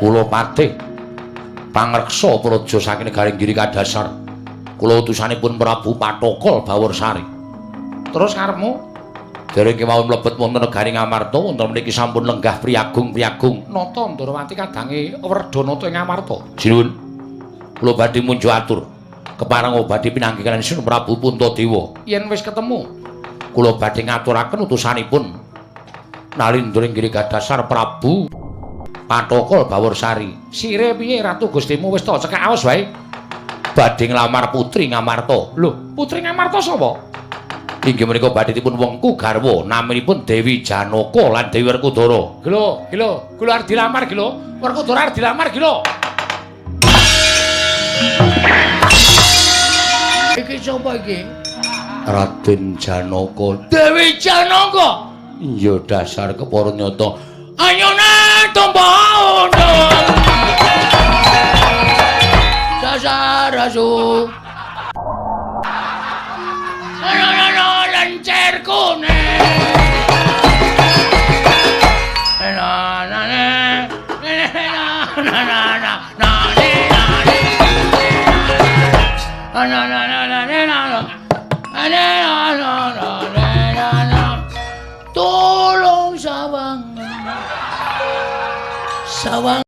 Kula patih pangreksa praja saking negari Giri Kadasar. Kula utusanipun Prabu Pathokol Baworsari. Terus karepmu? Dereng kemawon mlebet wonten negari Ngamarta, wonten mriki sampun lenggah priyagung-priyagung. Nata Ndorowati kadange Werdanata ing Ngamarta. Sinuwun. Kula badhe munjuk atur. Kepareng badhe pinanggih kaliyan Sun Prabu Puntadewa. Yen wis ketemu, kula badhe ngaturaken utusanipun Nalindra ing Giri Kadasar Prabu Pathokol Baworsari. Sire piye Ratu Gustimu wis ta cekak aos wae. Badhe nglamar putri Ngamarta. Lho, putri Ngamarta sapa? Inggih menika badhe dipun wengku garwa naminipun Dewi Janaka lan Dewi Werkudara. Gelo, gelo, kula arep dilamar gelo. Werkudara arep dilamar gelo. Iki sapa iki? Raden Janaka. Dewi Janaka. Iya dasar kepara nyata. Ayone tombo undul. Dasar asu. Ana lencer kuning. Na na na na na na na na na na na na na na na. Tolong sawang sawang.